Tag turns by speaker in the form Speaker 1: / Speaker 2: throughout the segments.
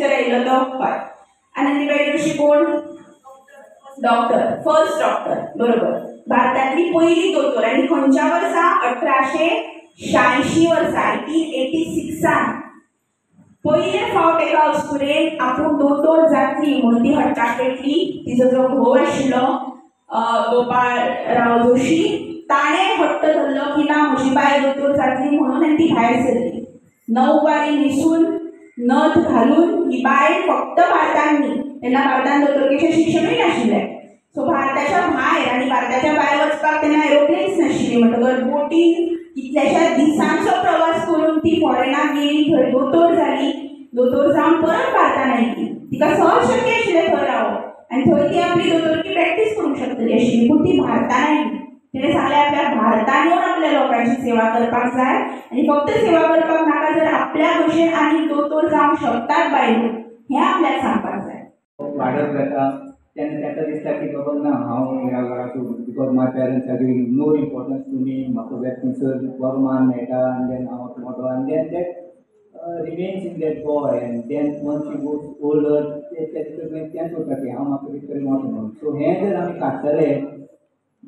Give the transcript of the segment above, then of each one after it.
Speaker 1: Picture आयिल्लो तो. हय, आनंदीबाई जोशी कोण? डॉक्टर, फर्स्ट डॉक्टर, बरोबर, भारतांतली पयली दोतोर. आनी खंयच्या वर्सा? 1886 वर्सा, 1886 पयले फावट एका अस्तुरेन आपूण दोतोर जातली म्हणून ती हट्टाक पेटली. तिजो जो घोव आशिल्लो गोपाळराव जोशी, ताणें हट्ट धरलो की ना, म्हजी बायल दोतोर जातली म्हणून, आनी ती भायर सरली. णव वारी न्हेसून, नथ घालून ही बायल फक्त भारतान न्ही, तेन्ना भारतान दोतोरकेचें शिक्षणूय नाशिल्लें, सो भारताच्या भायर, आनी भारताच्या भायर वचपाक तेन्ना एरोप्लेन्स नाशिल्ली, म्हणटकर बोटीन कितल्याश्या दिसांचो प्रवास करून ती फॉरेनाक गेली, थंय दोतोर जाली, दोतोर जावन परत भारतान आयली. तिका सहज शक्य आशिल्लें थंय रावप आनी थंय ती आपली दोतोरकी प्रॅक्टीस करूंक शकतली आशिल्ली, पूण ती भारतान आयली. तिणें सांगलें, आपल्याक भारतान येवन आपल्या लोकांची सेवा करपाक जाय आनी फक्त सेवा करपाक नाका, जर आपल्या भशेन आनी दोतोर जावंक शकतात बायलो, हें आपल्याक सांगपाक जाय.
Speaker 2: वाडत वता तेन्ना ताका दिसता की बाबा ना, हांव ह्या घराचो, because my parents are giving more importance to me, म्हाका थंयसर बरो मान मेळटा आनी देन हांव मोटो, आनी then that remains in that boy, and then once he goes older, ते तेजे मागीर तेंच उरता की हांव म्हाका कितें तरी मोटो म्हणून. सो हें जर आमी काडटले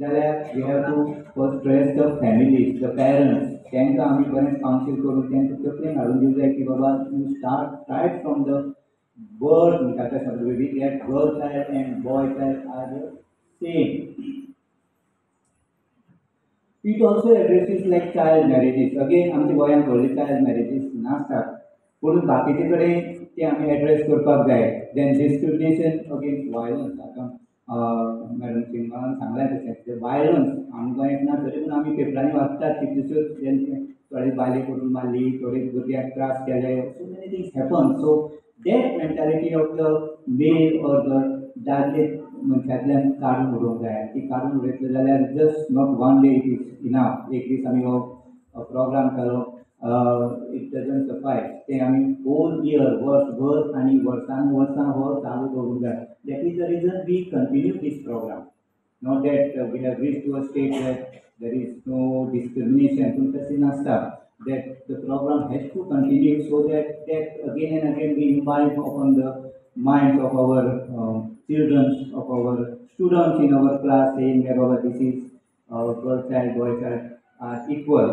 Speaker 2: जाल्यार we have to first stress the families, the parents. तांकां आमी बरें कावन्सील करून तांकां तकलेन हाडून दिवंक जाय की बाबा, you start right from the birth म्हणटा तशें baby, that girl child and boy child are the same. It also addresses like child marriages. Again, आमच्या गोंयांत व्हडले चायल्ड मॅरेजीस नासतात, पूण बाकीचे कडेन ते आमी एड्रेस करपाक जाय. Then discrimination against violence. आतां मॅडम सिंगान सांगलें तशें, वायलन्स आमकां गोंयांत ना तरी पूण आमी पेपरांनी वाचतात कितल्योश्योच, थोडे बायलेक करून मारली, थोडे भुरग्यांक त्रास केले, so many things happen. So that mentality of the male or the दादले मनशांतल्यान काडून उडोवंक जाय. ती काडून उडयतले जाल्यार just not one day it is enough. एक दीस आमी हो प्रोग्राम केलो, it doesn't suffice. तें आमी होल इयर, वर्सभर आनी वर्सान वर्सां हो चालू दवरूंक जाय. That is the reason we continue this program, not that we have reach to a state that there is no discrimination. पूण तशें नासता, that the program has to continue so that again and again we imbibe upon the minds of our children, of our students in our class, saying that, "Baba, this is girl child, boy child are equal."